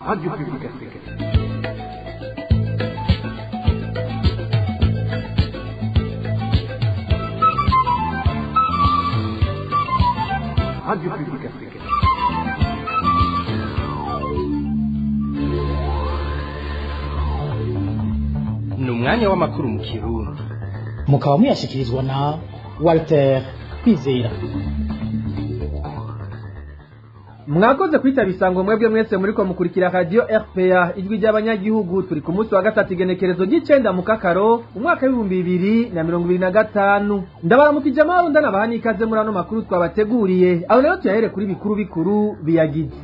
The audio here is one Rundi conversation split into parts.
Radio Publique Africaine. Radio Publique Africaine. Ni umwanya w'amakuru mu Kirundi. Mukaba muyashyikirizwa na Walter Kwizera. Mwakoze kwitaba isango mwebwe mwese muriko mukurikira Radio RPA, Ijwi ry'Abanyagihugu. Turi ku munsi wa gatatu, igenekerezo ry'icenda mu Kakaro, umwaka w'2025. Ndabaramukije amahoro, ndanabaha n'ikaze muri ano makuru twabateguriye. Aho rero tuyahere kuri bikuru bikuru biyagize.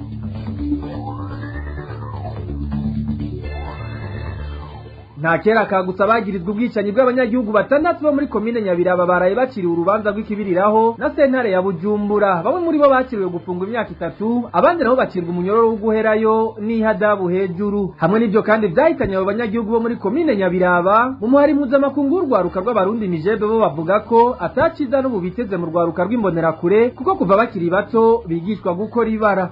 Nta kera kagusa bagirizwa ubwicanyi bw'abanyagihugu batandatu bo muri komine Nyabiraba baraye baciriwe urubanza rw'ikibiriraho na sentare ya Bujumbura. Bamwe muri bo bakiriwe gufungwa imyaka 3, abandi nabo bacirwa umunyororo wo guherayo n'ihadabu hejuru. Hamwe n'ivyo kandi vyahitanye abo banyagihugu bo muri komine Nyabiraba, mu muhari mpuzamakungu w'urwaruka rw'Abarundi Mijebe, bo bavuga ko ataciza n'ubu biteze mu rwaruka rw'imbonerakure, kuko kuva bakiri bato bigishwa gukora ibara.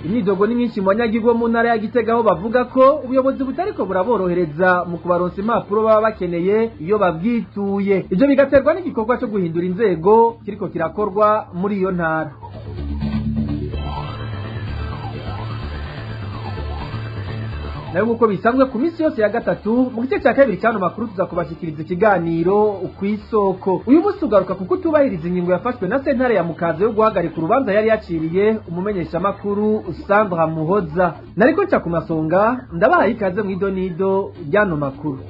Imyidogo ni myinshi mu banyagihugu bo mu ntara ya Gitega, aho bavuga ko ubuyobozi butariko buraborohereza mu kubaronsa impapuro baba bakeneye iyo babwituye. Ivyo bigaterwa n'igikorwa co guhindura inzego kiriko kirakorwa muri iyo ntara. Nayo nk'uko bisanzwe ku minsi yose ya gatatu, mu gice cya kabiri cy'ano makuru tuza kubashyikiriza ikiganiro Kw'Isoko. Uyu munsi ugaruka kuko utubahiriza ingingo yafashwe na sentare ya Mukaza yo guhagarika urubanza yari yaciriye umumenyeshamakuru Sandra Muhoza. Nariko nca ku masonga, ndabahaye ikaze mu idonido ry'ano makuru.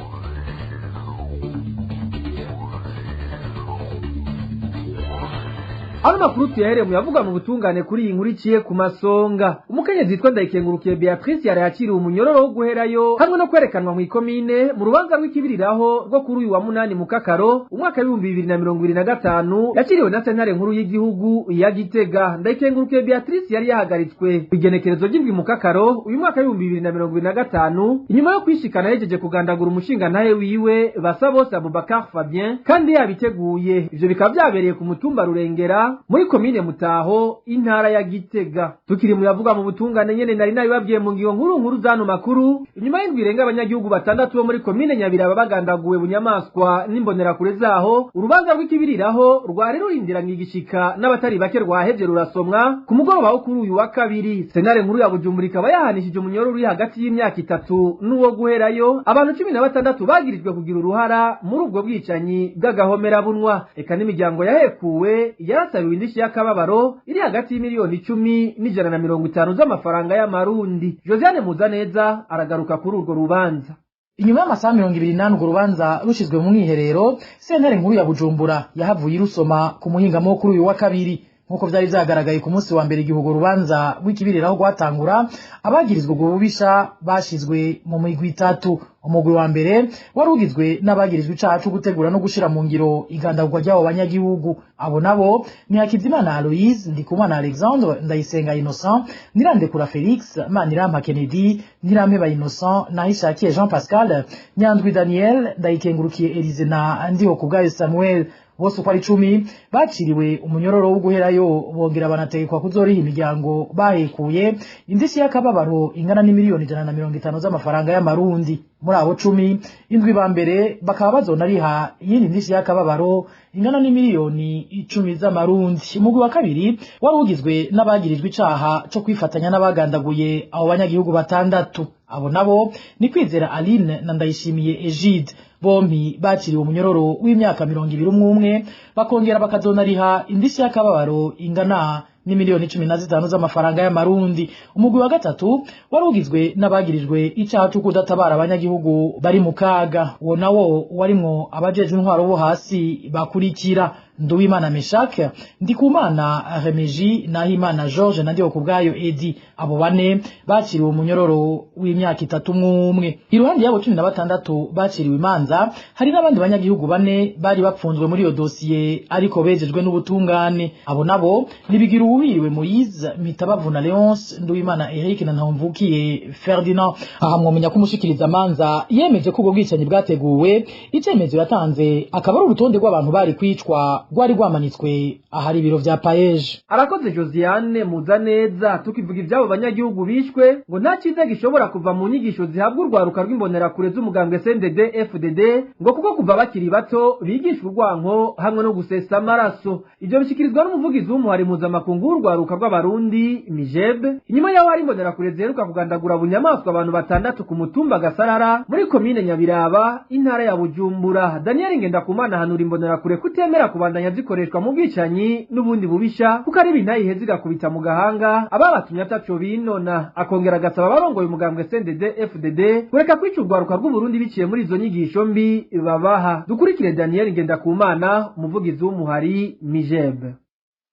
Ano makuru tuyahereye mu yavuga mu butungane kuri iyi nkuru iciye ku masonga. Umukenyezi yitwa Ndayikengurukiye Beatrice yari yakiriwe umunyororo wo guherayo hamwe no kwerekanwa mu ikomine mu rubanza rw'ikibiriraho rwo kuri uyu wa 8 mu Kakaro, umwaka w'2025, yakiriwe na sentare nkuru y'igihugu ya Gitega. Ndayikengurukiye Beatrice yari yahagaritswe ku igenekerezo ry'indwi mu Kakaro uyu mwaka w'2025, inyuma yo kwishikana yejeje kugandagura umushingantahe wiwe Basabose Abubakar Fabien kandi yabiteguye. Ivyo bikaba vyabereye ku mutumba Rurengera muri komine Mutaho, intara ya Gitega. Tukiri mu yavuga mu butungane nyene, nari nabibabwiye mu ngingo nkuru nkuru zano makuru, inyuma y'indwi irenga abanyagihugu batandatu bo muri komine Nyabiraba bagandaguwe bunyamaswa n'imbonerakure zaho, urubanza rw'ikibiriraho rwari rurindiranye igishika n'abatari bake rwahevye rurasomwa ku mugoroba wo kuri uyu wa kabiri. Sentare nkuru ya Bujumbura ikaba yahanishije umunyororo uri hagati y'imyaka 3 n'uwo guherayo abantu 16 bagirijwe kugira uruhara muri ubwo bwicanyi bw'agahomerabunwa. Eka n'imiryango yahekuwe yarasabiwe indishyi y'akababaro iri hagati y'imiliyoni 10 n'150 z'amafaranga y'amarundi. Josiane Muzaneza aragaruka kuri urwo rubanza. Inyuma y'amasaha 24 urwo rubanza rushizwe mu mwiherero, sentare nkuru ya Bujumbura yahavuye irusoma ku muhingamo kuri uyu wa kabiri. Nk'uko vyari vyagaragaye ku munsi wa mbere igihe urwo rubanza rw'ikibiriraho rwatangura, abagirizwa ubwo bubisha bashizwe mu migwi itatu. Umugwi wa mbere wari ugizwe n'abagirizwa icaha co gutegura no gushira mu ngiro igandagurwa ry'abo banyagihugu. Abo nabo ni Hakizimana Aloise, Ndikumana Alexandre, Ndayisenga Innocent, Nirandekura Felix, Manirampa Kennedy, Nirampeba Innocent, Nahishakiye Jean Pascal, Nyandwi Daniel, Ndayikengurukiye Elise na Ndihokubwayo Samuel. Bose uko ari 10 baciriwe umunyororo wo guherayo, bongera banategekwa kuzoriha imiryango bahekuye indishyi y'akababaro ingana n'imiliyoni 150 z'amafaranga y'amarundi. Muri abo 10, indwi ba mbere bakaba bazonariha iyindi ndishyi y'akababaro ingana n'imiliyoni 10 z'amarundi. Umugwi wa kabiri wari ugizwe n'abagirijwe icaha co kwifatanya n'abagandaguye abo banyagihugu batandatu. Abo nabo ni Kwizera Aline na Ndayishimiye Egide. Bompi bakiriwe umunyororo w'imyaka 20 umwe, bakongera bakazonariha indishyi y'akababaro ingana n'imiliyoni 15 z'amafaranga y'amarundi. Umugwi wa gatatu wari ugizwe n'abagirijwe icaha co kudatabara abanyagihugu bari mu kaga. Uwo nawo warimwo abajejwe intwaro bo hasi bakurikira: Nduwimana Meshak, Ndikumana Remeji, Nahimana George na Ndihokubwayo Edi. Abo bane bakiriwe umunyororo w'imyaka 3 umwe. Iruhande y'abo 16 bakiriwe imanza, hari n'abandi banyagihugu bane bari bapfunzwe muri iyo dosiye ariko bejejwe n'ubutungane. Abo nabo ni Bigiruwuhiriwe Moise, Mitabavuna Leonce, Nduwimana Eric na Ntahomvukiye Ferdinand. Aha mwomenya ko umushikiriza amanza yemeje ko ubwo bwicanyi bwateguwe. Icemezo yatanze akaba ari urutonde rw'abantu bari kwicwa. rwari rwamanitswe ahari ibiro vya Paeje. Arakoze Josiane Muzaneza. Tukivuga ivyabo banyagihugu bishwe, ngo nta ciza gishobora kuva mu nyigisho zihabwa urwaruka rw'imbonerakure z'umugambwe CNDD FDD, ngo kuko kuva bakiri bato bigishwa urwanko hamwe no gusesa amaraso. Ivyo bishikirizwa n'umuvugizi w'umuhari mpuzamakungu w'urwaruka rw'Abarundi Mijeb, inyuma yaho hari imbonerakure ziheruka kugandagura bunyamaswa abantu batandatu ku mutumba Gasarara muri komine Nyabiraba, intara ya Bujumbura. Daniel Ngendakumana ahanura imbonerakure kutemera kubandanya zikoreshwa mu bwicanyi n'ubundi bubisha, kuko ari ibintu ayihe zigakubita mu gahanga ababatumye ataco binona. Akongera agasaba abarongoye umugambwe CNDD FDD kureka kwica urwaruka rw'Uburundi biciye muri izo nyigisho mbi babaha. Dukurikire Daniel Ngendakumana, umuvugizi w'umuhari Mijeb.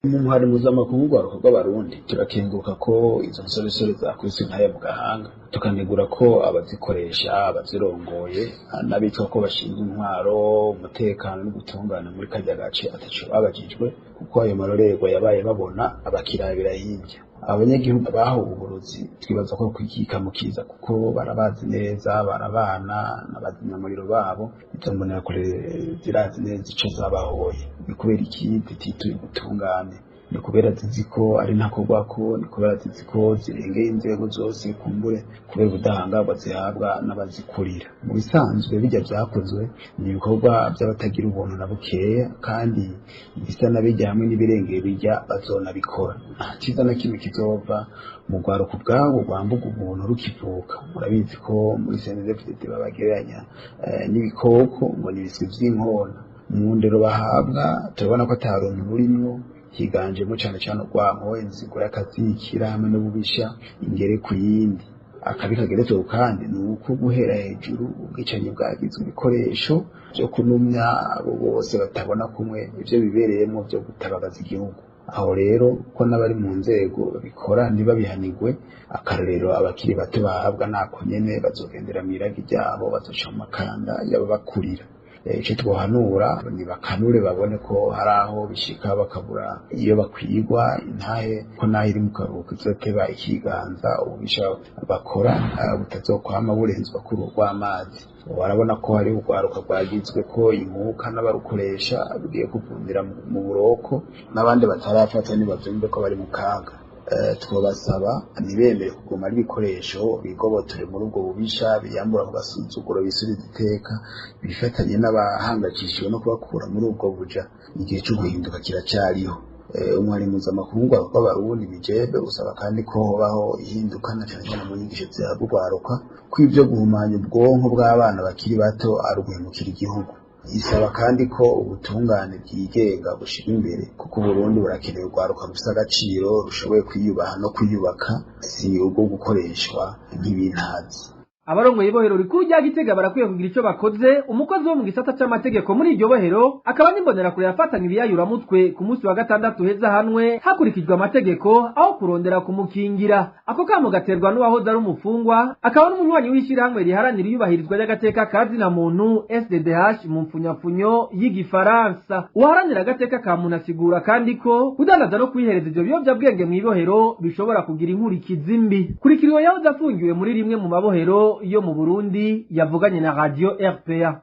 Mu muhari mpuzamakungu w'urwaruka rw'Abarundi turakenguruka ko izo nsoresore zakubiswe nk'aya mu gahanga, tukanegura ko abazikoresha, abazirongoye n'abitwa ko bashinzwe intwaro, umutekano n'ubutungane muri karya gace ataco babajijwe, kuko ayo marorerwa yabaye babona abakirabira hirya. Abanyagihugu bahawe uburozi twibaza ko kwikikamukiza, kuko barabazi neza, barabana n'abazimyamuriro babo. Izo mbonerakure zirazi neza ico zabahoye. Ni kubera iki zitituye ubutungane? Ni kubera zizi ko ari ntakorwako, ni kubera zizi ko zirengeye inzego zose, kumbure kubera ubudahangarwa zihabwa n'abazikurira. Mu bisanzwe bijya vyakozwe ni ibikorwa by'abatagira ubuntu na bukeya, kandi ibisa na bijya hamwe n'ibirengeye bijya bazonabikora. Nta ciza na kimwe kizova mu rwaruka ubwabo rwambuga ubuntu rukivuka. Murabizi ko muri CNDD-FDD babagereranya n'ibikoko, ngo ni ibiswi vy'inkona. Mu ndero bahabwa turabona ko ata runtu rurimwo, higanjemo cane cane urwanko, inzigo y'akazikira hamwe n'ububisha ingere ku yindi. Akabi kageretse kandi ni uko guhera hejuru ubwicanyi bwagizwe ibikoresho vyo kunumya abo bose batabona kumwe ivyo bibereyemwo vyo gutabagaza igihugu. Aho rero ko n'abari mu nzego babikora ntibabihanigwe, akarorero abakiri bato bahabwa nako nyene bazogendera mw'iragi ryabo, bazoca mu makanda y'ababakurira. Ico twohanura ni bakanure babone ko hari aho bishika bakabura iyo bakwigwa intahe, ko naho iri mu karuhuko izoteba ikiganza ububisha bakora butazokwama burenzwa kuri urw'amazi. Barabona ko hari urwaruka rwagizwe ko inkuka n'abarukoresha rugiye kuvundira mu buroko, n'abandi batarafata ntibavyumve ko bari mu kaga. Twabasaba ntibemere kuguma ari ibikoresho, bigobotore muri ubwo bubisha, biyambura ku gasuzuguro, bisubiza iteka, bifatanye n'abahangayikishijwe no kubakura muri ubwo buja. Igihe cyo guhinduka kiracariho. Umuhari mpuzamakungu w'Abarundi Mijebe usaba kandi ko hobaho ihinduka na cane cane mu nyigisho zihabwa urwaruka, ko ivyo guhumanya ubwonko bw'abana bakiri bato ari uguhemukira igihugu. Isaba kandi ko ubutungane bwigenga bushira imbere, kuko Uburundi burakeneye urwaruka rufise agaciro, rushoboye kwiyubaha no kwiyubaka, si ubwo gukoreshwa nk'ibintazi. Abarongoye ibohero rikuru rya Gitega barakwiye kugira ico bakoze. Umukozi wo mu gisata c'amategeko muri iryo bohero akaba n'imbonerakure yafatanywe ibiyayuramutwe ku munsi wa gatandatu heza hanwe hakurikijwe amategeko, aho kurondera kumukingira. Ako kamo gaterwa n'uwahoze ari umufungwa akaba n'umunywanyi w'ishirahamwe riharanira iyubahirizwa ry'agateka ka zina muntu SDDH mu mfunyapfunyo y'igifaransa. Uwaharanira agateka ka muntu asigura kandi ko kudandaza no kwihereza ivyo biyovyabwenge mw'ibohero bishobora kugira inkurikizi mbi. Kurikiriwe yahoze afungiwe muri rimwe mu mabohero yo mu Burundi, yavuganye na Radio RPA.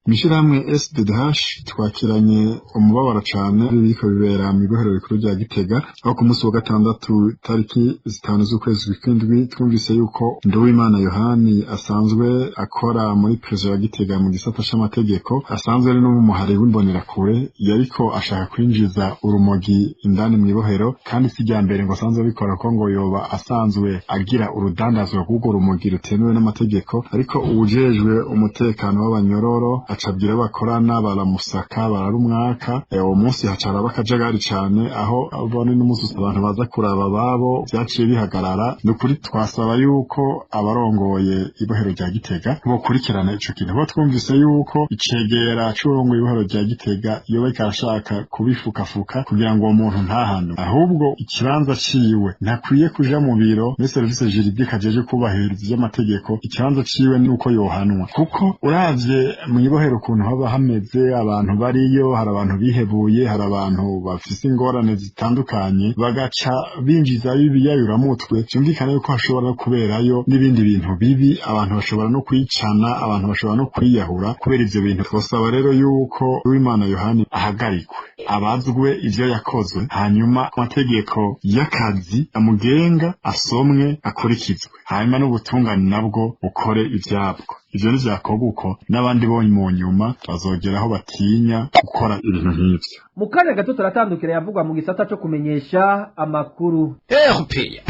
Mw'ishirahamwe SDDH twakiranye umubabaro cane biriko bibera mw'ibohero rikuru rya Gitega, aho ku munsi wa gatandatu tariki 5 z'ukwezi kw'indwi twumvise yuko Nduwimana Yohani asanzwe akora muri prison ya Gitega mu gisata c'amategeko, asanzwe ari n'umuhari w'imbonerakure, yariko ashaka kwinjiza urumogi indani mw'ibohero, kandi si irya mbere ngo asanzwe abikora, ko ngo yoba asanzwe agira urudandazwa rw'urwo rumogi rutemewe n'amategeko. Ariko uwujejwe umutekano w'abanyororo acabwira bakorana, baramusaka, bararumwaka. Uwo munsi hacaraba akajagari cane, aho abone n'umunsi abantu baza kuraba babo vyaciye bihagarara. Ni ukuri twasaba yuko abarongoye ibohero rya Gitega bokurikirana ico kintu. Bo twumvise yuko icegera c'uwurongoye ibohero rya Gitega yoba ariko arashaka kubifukafuka kugira ngo uwo muntu ntahanwe, ahubwo ikibanza ciwe ntakwiye kuja mu biro muri service juridique ajeje kubahiriza ivy'amategeko. Ikibanza ciwe nuko yohanwa, kuko uravye mw'ibohero Mw'ibohero ukuntu haba hameze, abantu bariyo, hari abantu bihebuye, hari abantu bafise ingorane zitandukanye, bagaca binjiza ibiyayuramutwe. Vyumvikana yuko hashobora no kuberayo n'ibindi bintu bibi, abantu bashobora no kwicana, abantu bashobora no kwiyahura kubera ivyo bintu. Twosaba rero yuko Uwimana Yohani ahagarikwe, abazwe ivyo yakozwe, hanyuma amategeko y'akazi amugenga asomwe, akurikizwe, hanyuma n'ubutungane nabwo bukore ivyabwo. Ivyo ntivyakorwa uko, n'abandi bo mu nyuma bazogeraho batinya gukora ibintu nk'ivyo. Mu kanya gato turatandukira yavugwa mu gisata co kumenyesha amakuru. RPA.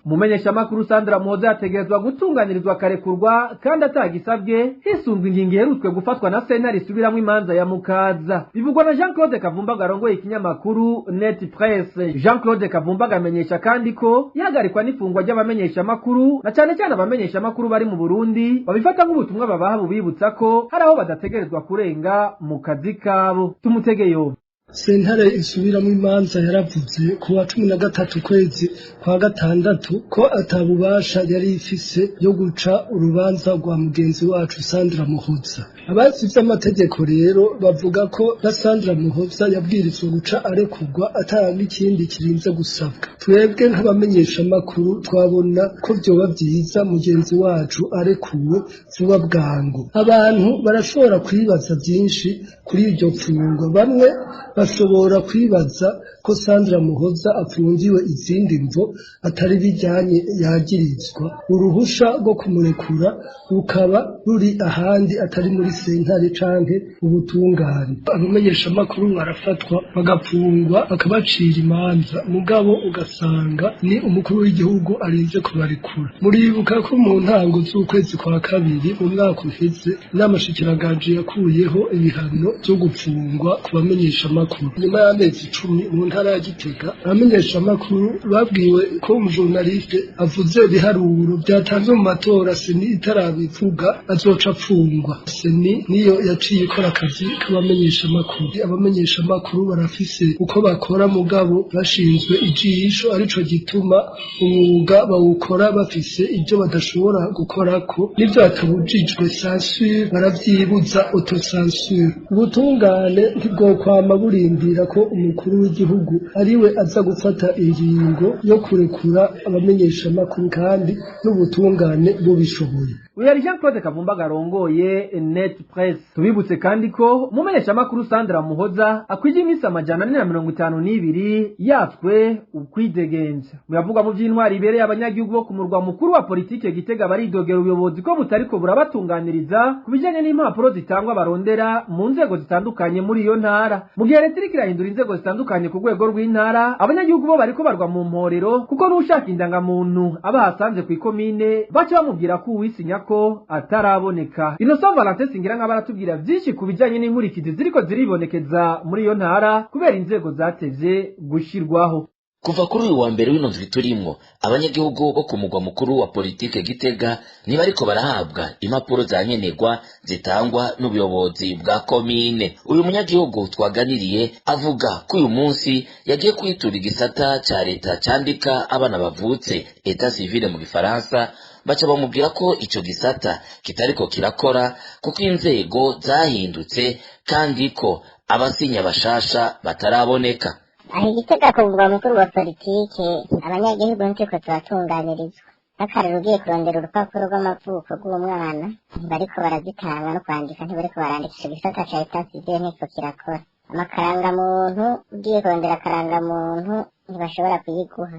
Umumenyeshamakuru Sandra Muhoza yategerezwa gutunganirizwa akarekurwa kandi atagisabwe, hisunzwe ingingo iherutswe gufatwa na sentare isubiramwo imanza ya Mukaza. Bivugwa na Jean Claude Kavumbaga arongoye ikinyamakuru Net Presse. Jean Claude Kavumbaga amenyesha kandi ko ihagarikwa n'ifungwa ry'abamenyeshamakuru, na cane cane abamenyeshamakuru bari mu Burundi, babifata nk'ubutumwa babaha bubibutsa ko hari aho badategerezwa kurenga mu kazi kabo. Tumutege yombi. Sentare isubiramo imanza yaravuze ku wa 13 kwezi kwa gatandatu ko atabubasha yari ifise yo guca urubanza rwa mugenzi wacu Sandra Muhoza. Abazi vy'amategeko rero bavuga ko na Sandra Muhoza yabwirizwa guca arekurwa ata n'ikindi kirinze gusabwa. Twebwe nk'abamenyeshamakuru twabona ko vyoba vyiza mugenzi wacu arekuwe vuba bwangu. Abantu barashobora kwibaza vyinshi kuri iryo pfungwa. Bamwe bashobora kwibaza ko Sandra Muhoza apfungiwe izindi mvo atari bijyanye yagirizwa, uruhusha rwo kumurekura rukaba ruri ahandi atari muri sentare canke ubutungane. Abamenyeshamakuru barafatwa, bagapfungwa, bakabacira imanza, mugabo ugasanga ni umukuru w'igihugu arinze kubarekura. Muribuka ko mu ntango z'ukwezi kwa kabiri mu mwaka uheze, inama shikiranganje yakuyeho ibihano vyo gupfungwa ku bamenyeshamakuru. Nyuma y'amezi 10, mu ntara ya Gitega, abamenyeshamakuru babwiwe ko umujournaliste avuze ibiharuro byatanzwe mu matora CENI itarabivuga azoca apfungwa. CENI niyo yaciye ikora akazi k'abamenyeshamakuru. Abamenyeshamakuru barafise uko bakora, mugabo bashinzwe ijisho, arico gituma umwuga bawukora bafise ibyo badashobora gukorako n'ibyo batabujijwe, censure, baravyibuza, autocensure. Ubutungane ntibwokwama burindira ko umukuru w'igihugu ariwe aza gufata ingingo yo kurekura abamenyeshamakuru kandi n'ubutungane bubishoboye. Uyu yari Jean Claude Kavumba garongoye Net Press. Tubibutse kandi ko umumenyeshamakuru Sandra Muhoza akwije iminsi 452 yatswe ukwidegenza. Muyavuga mu by'intwari ibereye, abanyagihugu bo ku murwa mukuru wa politike Gitega baridogera ubuyobozi ko butariko burabatunganiriza ku bijanye n'impapuro zitangwa barondera mu nzego zitandukanye muri iyo ntara. Mu gihe leta iriko irahindura inzego zitandukanye ku rwego rw'intara, abanyagihugu bo bariko barwa mu mporero, kuko n'ushaka indangamuntu abahasanze kw'ikomine baca bamubwira ko uwisinya ko ataraboneka. Innocent Valentin Singira nk'aba aratubwira byinshi ku bijanye n'inkurikizi ziriko ziribonekeza muri iyo ntara kubera inzego zatevye gushirwaho. Kuva kuri uyu wa mbere w'ino ndwi turimwo, abanyagihugu bo ku mugwa mukuru wa politike Gitega ntibariko barahabwa impapuro za nkenerwa zitangwa n'ubuyobozi bwa komine. Uyu munyagihugu twaganiriye avuga ko uyu munsi yagiye kwitura igisata ca leta candika abana bavutse, état civil mu gifaransa, baca bamubwira ko ico gisata kitariko kirakora kuko inzego zahindutse, kandi ko abasinya bashasha bataraboneka. Aho Igitega ku mugwa mukuru wa politike, abanyagihugu ntiriko turatunganirizwa. Nk'akarero, ugiye kurondera urupapuro rw'amavuko rw'umwana, ntibariko barazitanga, no kwandika ntibariko barandika. Ico gisata ca état civil ntiriko kirakora. Amakarangamuntu, ugiye kurondera akarangamuntu ntibashobora kuyiguha,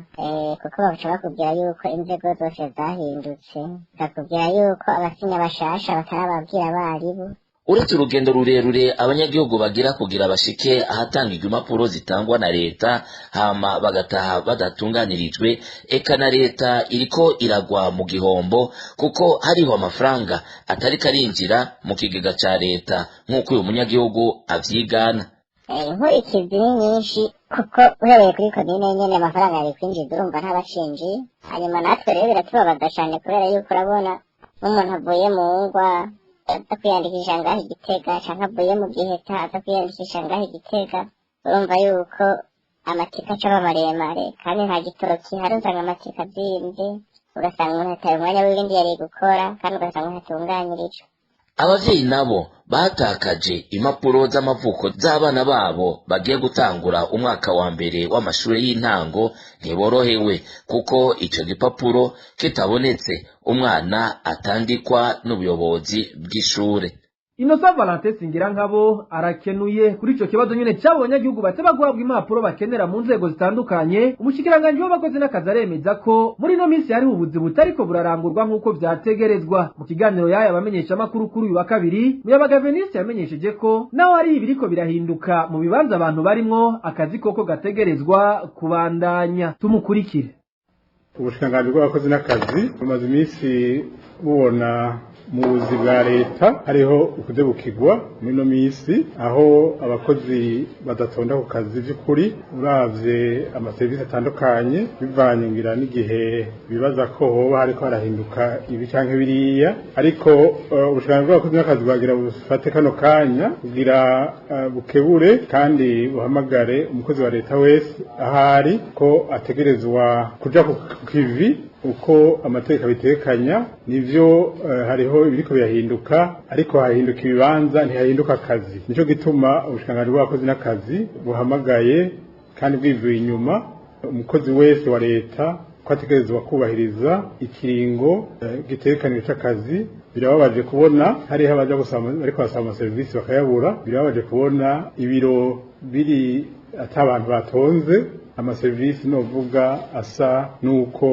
kuko baca bakubwira yuko inzego zose zahindutse, bakakubwira yuko abasinya bashasha batarababwira abaribo. Uretse urugendo rurerure abanyagihugu bagira kugira bashike ahatangirwa impapuro zitangwa na leta, hama bagataha badatunganirijwe, eka na leta iriko iragwa mu gihombo kuko hariho amafaranga atariko arinjira mu kigega ca leta, nk'uko uyu munyagihugu avyigana. Inkurikizi ni nyinshi, kuko uhereye kuri komine nyene, amafaranga yari kwinjiza urumva ntabacinjiye. Hanyuma natwe rero biratubabaza cane, kubera yuko urabona nk'umuntu avuye mu ngwa aza kwiyandikisha ngaho Igitega, canke avuye mu Giheta aza kwiyandikisha ngaho Igitega, urumva yuko amatike aca aba maremare kandi nta gitoro gihari, usanga amatike azimvye. Ugasanga umuntu ataye umwanya w'ibindi yari gukora, kandi ugasanga umuntu atunganyirijwe. Abavyeyi nabo batakaje impapuro z'amavuko z'abana babo bagiye gutangura umwaka wa mbere w'amashure y'intango ntiborohewe, kuko ico gipapuro kitabonetse umwana atandikwa n'ubuyobozi bw'ishure. Innocent Valentin Singirankabo arakenuye. Kuri ico kibazo nyene c'abo banyagihugu bateba guhabwa impapuro bakenera mu nzego zitandukanye, umushikiranganji w'abakozi n'akazi aremeza ko muri ino minsi hariho ubuzi butariko burarangurwa nk'uko vyategerezwa. Mu kiganiro yahaye abamenyeshamakuru kuri uyu wa kabiri, Muyabaga Veniste yamenyesheje ko naho hari ibiriko birahinduka mu bibanza abantu barimwo, akazi koko gategerezwa kubandanya. Tumukurikire. Ubushikiranganji bw'abakozi n'akazi bumaze iminsi bubona mu buzi bwa leta hariho ukudebukirwa muri ino minsi, aho abakozi badatonda ku kazi by'ukuri. Uravye amaserivisi atandukanye, bivanye ngira n'igihe bibaza ko hoba hariko harahinduka ibi canke biriya. Ariko ubushikiranganji bw'abakozi n'akazi bwagira bufate kano kanya kugira bukebure kandi buhamagare umukozi wa leta wese ahari ko ategerezwa kuja ku kivi uko amategeko abitekanya. Nivyo, hariho ibiriko birahinduka, ariko hahinduka ibibanza, ntihahinduka akazi. Nico gituma ubushikiranganji bw'abakozi n'akazi buhamagaye kandi bwivuye inyuma umukozi wese wa leta ko ategerezwa kubahiriza ikiringo gitegekanijwe c'akazi. Birababaje kubona hariho abaja gusaba, bariko basaba amaserivisi bakayabura. Birababaje kubona ibiro biri ata abantu batonze, amaserivisi novuga asa nuko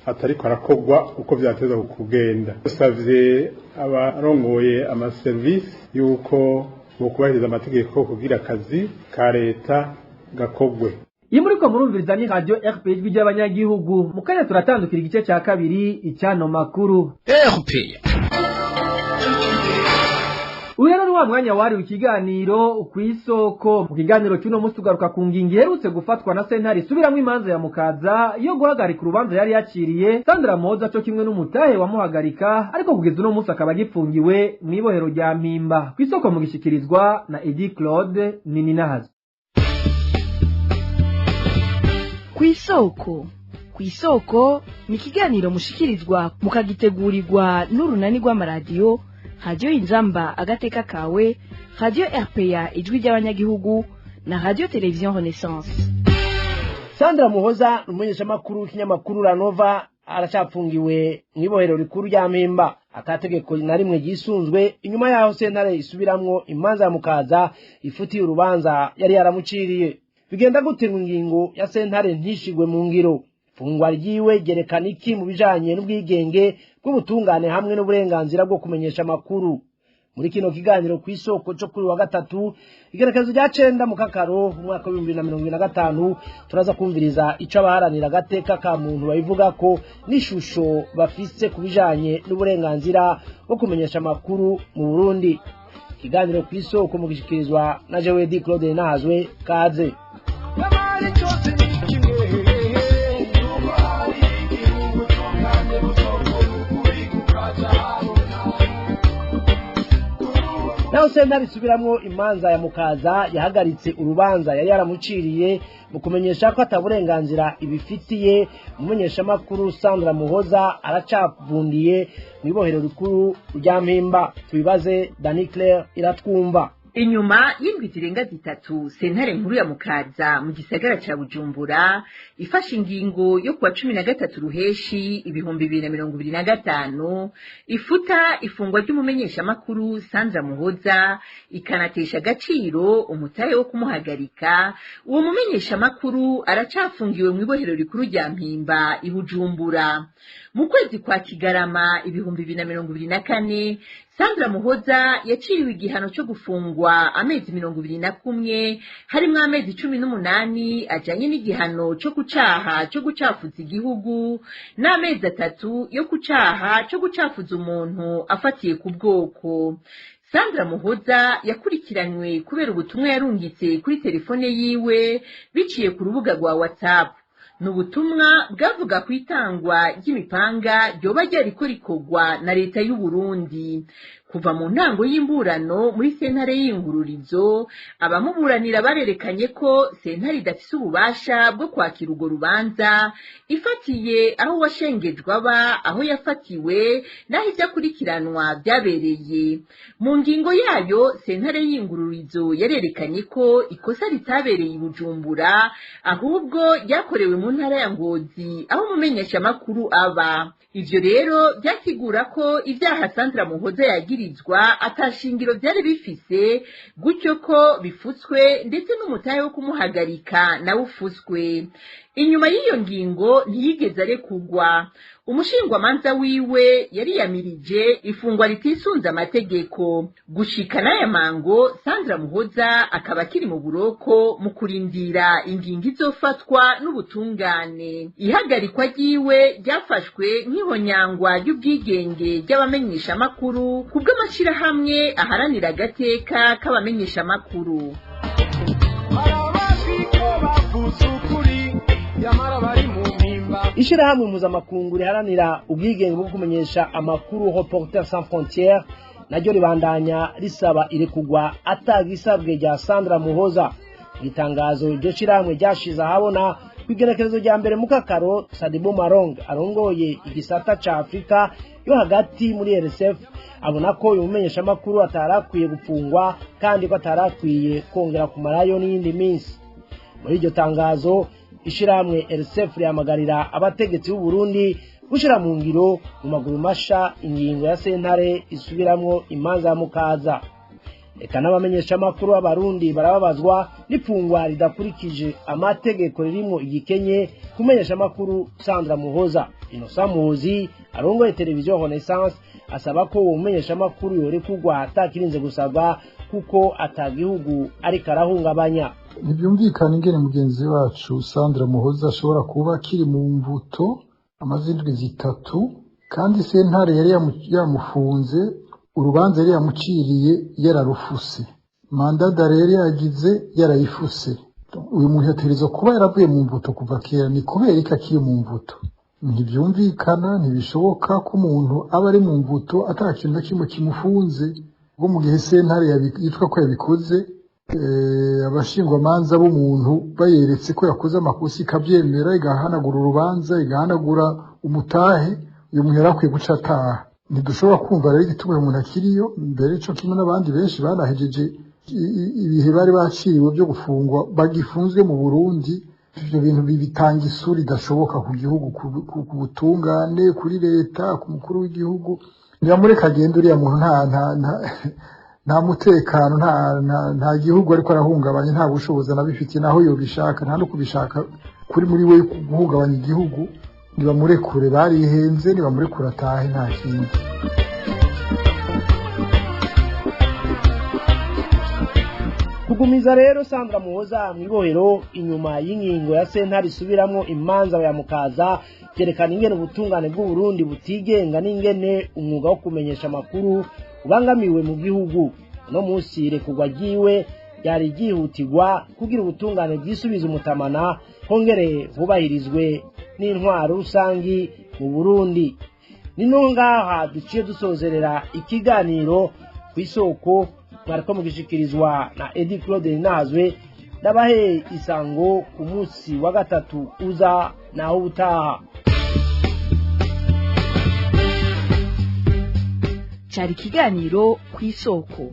atariko arakorwa uko vyateza kugenda. Dusavye abarongoye amaserivisi yuko bokubahiriza amategeko kugira akazi ka leta gakogwe. Iyo muriko murumviriza ni Radio RP, ijwi ry'abanyagihugu. Mu kanya turatandukira igice ca kabiri icano makuru. RP. Uyu rero ni wa mwanya wahariwe ikiganiro Kw'Isoko. Mu kiganiro cy'uno munsi tugaruka ku ngingo iherutse gufatwa na sentare isubiramwo imanza ya Mukaza yo guhagarika urubanza yari yakiriye Sandra Muhoza co kimwe n'umutahe wamuhagarika, ariko kugeza uno munsi akaba agipfungiwe mw'ibohero rya Mpimba. Kw'Isoko mugishikirizwa na Edi Claude Nininahazo. Kw'Isoko, Kw'Isoko ni ikiganiro mushikirizwa mukagitegurirwa n'Urunani rw'Amaradiyo Radiyo Inzamba Agateka Kawe, Radiyo RPA Ijwi ry'Abanyagihugu na Radiyo Televiziyo Renaissance. Sandra Muhoza ni umumenyeshamakuru w'ikinyamakuru Ranova, aracapfungiwe mw'ibohero rikuru rya Mpimba akategeko na rimwe ryisunzwe, inyuma yaho sentare isubiramwo imanza ya Mukaza ifutiye urubanza yari yaramuciriye. Bigenda gute ngo ingingo ya sentare ntishigwe mu ngiro? Fungwa ryiwe ryerekana iki mu bijanye n'ubwigenge bw'ubutungane hamwe n'uburenganzira bwo kumenyesha amakuru? Muri kino kiganiro Kw'Isoko cyo kuri wa gatatu, igerekezo rya 9 mu Kakaro umwaka wa 2025, turaza kumviriza ico abaharanira agateka ka muntu babivuga ko n'ishusho bafise ku bijanye n'uburenganzira bwo kumenyesha amakuru mu Burundi. Ikiganiro Kw'Isoko mugishikirizwa na Jewedi Claude Nahazwe. Kaze. Naho sentare isubiramwo imanza ya Mukaza yahagaritse urubanza yari yaramuciriye mu kumenyesha ko ataburenganzira ibifitiye, umumenyeshamakuru Sandra Muhoza aracavundiye mu ibohero rikuru rya Mpimba. Tubibaze Dani Claire Iratwumva. Inyuma y'indwi zirenga 3, sentare nkuru ya Mukaza mu gisagara ca Bujumbura ifashe ingingo yo kuwa 13 Ruheshi 2025 ifuta ifungwa ry'umumenyeshamakuru Sandra Muhoza, ikanatesha agaciro umutahe wo kumuhagarika, uwo mumenyeshamakuru aracafungiwe mu ibohero rikuru rya Mpimba i Bujumbura. Mu kwezi kwa Kigarama 2024, Sandra Muhoza yaciriwe igihano cyo gufungwa amezi 21, harimwo amezi 18 ajanye n'igihano cyo kucaha cyo gucafuza igihugu n'amezi 3 yo kucaha cyo gucafuza umuntu afatiye ku bwoko. Sandra Muhoza yakurikiranywe kubera ubutumwa yarungitse kuri telefone yiwe biciye ku rubuga rwa WhatsApp. Ni ubutumwa bwavuga ku itangwa ry'imipanga ryoba ryariko rikorwa na leta y'u Burundi. Kuva mu ntango y'imburano muri sentare y'ingururizo, abamuburanira barerekanye ko sentare idafise ububasha bwo kwakira urwo rubanza, ifatiye aho uwashengejwe aba, aho yafatiwe n'aho ivyo akurikiranwa vyabereye. Mu ngingo yayo, sentare y'ingururizo yarerekanye ko ikosa ritabereye i Bujumbura, ahubwo ryakorewe mu ntara ya Ngozi aho umumenyeshamakuru aba. Ivyo rero vyasigura ko ivyaha Sandra Muhoza yagirizwa atashingiro vyari bifise, gutyo ko bifutswe ndetse n'umutahe wo kumuhagarika nawe ufutswe. Inyuma y'iyo ngingo ntiyigeze arekugwa. Umushingwamanza wiwe yariyamirije ifungwa ritisunze amategeko. Gushika n'aya mango, Sandra Muhoza akaba akiri mu buroko mu kurindira ingingo izofatwa n'ubutungane. Ihagarikwa ryiwe ryafashwe nk'ihonyangwa ry'ubwigenge ry'abamenyeshamakuru ku bw'amashirahamwe aharanira agateka k'abamenyeshamakuru. Ishirahamwe mpuzamakungu riharanira ubwigenge bwo kumenyesha amakuru Reporters sans frontières naryo ribandanya risaba irekugwa atagisabwe rya Sandra Muhoza. Itangazo iryo shirahamwe ryashize ahabona kw'igenekerezo rya mbere mu Kakaro, Sadibu Marong arongoye igisata ca Afrika yo hagati muri RSF abona ko uyu mumenyeshamakuru atarakwiye gupfungwa kandi ko atarakwiye kongera kumarayo n'iyindi minsi. Muri iryo tangazo, ishirahamwe RSF rihamagarira abategetsi b'u Burundi gushira mu ngiro mu maguru masha ingingo ya sentare isubiramwo imanza ya Mukaza. Eka n'abamenyeshamakuru b'Abarundi barababazwa n'ifungwa ridakurikije amategeko ririmwo igikenye kumenyesha amakuru Sandra Muhoza. Innocent Muhozi arongoye televiziyo Renaissance asaba ko uwo mumenyeshamakuru yorekurwa atakirinze gusabwa kuko atagihugu ariko arahungabanya. Ntibyumvikana ingene mugenzi wacu Sandra Muhoza ashobora kuba akiri mu mvuto amaze indwi 3, kandi sentare yari yamufunze, urubanza yari yamuciriye yararufuse, mandada rero yagize yarayifuse. Uyu muntu yategerezwa kuba yaravuye mu mvuto kuva kera. Ni kubera ko akiri mu mvuto? Ntibyumvikana, ntibishoboka ko umuntu aba ari mu mvuto ata kintu na kimwe kimufunze. Ubwo mu gihe sentare yitwa ko yabikoze, abashingwamanza b'umuntu bayeretse ko yakoze amakosa ikabyemera, igahanagura urubanza, igahanagura umutahe, uyu muntu yari akwiye guca ataha. Ntidushobora kumva rero igituma uyu muntu akiriyo. Mbere ico kimwe n'abandi benshi banahejeje ibihe bari baciriwe byo gufungwa bagifunzwe mu Burundi. Ivyo bintu bitanga isura idashoboka ku gihugu, ku butungane, kuri leta, ku mukuru w'igihugu. Ntibamureka agende uriya muntu, nta mutekano, nta gihugu ariko arahungabanya, nta bushobozi anabifitiye, naho yobishaka, nta no kubishaka kuri muri we guhungabanya igihugu. Nibamurekure, barihenze, nibamurekure atahe, nta kindi. Kugumiza rero Sandra Muhoza mw'ibohero inyuma y'ingingo ya sentare isubiramwo imanza ya Mukaza vyerekana ingene ubutungane bw'u Burundi butigenga n'ingene umwuga wo kumenyesha amakuru ubangamiwe mu gihugu. Uno munsi irekurwa ryiwe ryari ryihutirwa kugira ubutungane bwisubize umutamana, hongere hubahirizwe n'intwaro rusangi mu Burundi. Nino ngaha duciye dusozerera ikiganiro kw'isoko mwariko mugishikirizwa na Edi Claude Nazwe. Ndabahe isango ku munsi wa gatatu uza, naho ubutaha. Cari ikiganiro kw'isoko.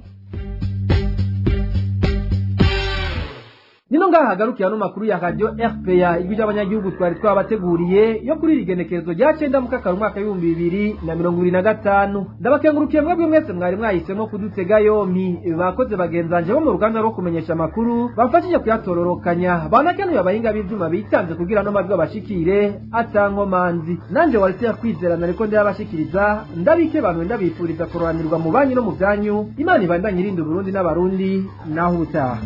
Nino ngaha hagarukiye ano makuru ya Radio RPA ijwi ry'abanyagihugu twari twabateguriye yo kuri iri genekerezo rya 9 mukakaro umwaka 2025. Ndabakengurukiye mwebwe mwese mwari mwahisemo kudutega yompi. Bakoze bagenzanje bo mu ruganda rwo kumenyesha amakuru bamfashije kuyatororokanya, banakenuye abahinga b'ivyuma bitanze kugira no majwi abashikire atankomanzi. Nanje Walter Kwizera nariko ndabashikiriza, ndabike bantu ndabifuriza kuroranirwa mu banyu no mu byanyu. Imana ibandanye irinda Burundi n'Abarundi, naho utaha.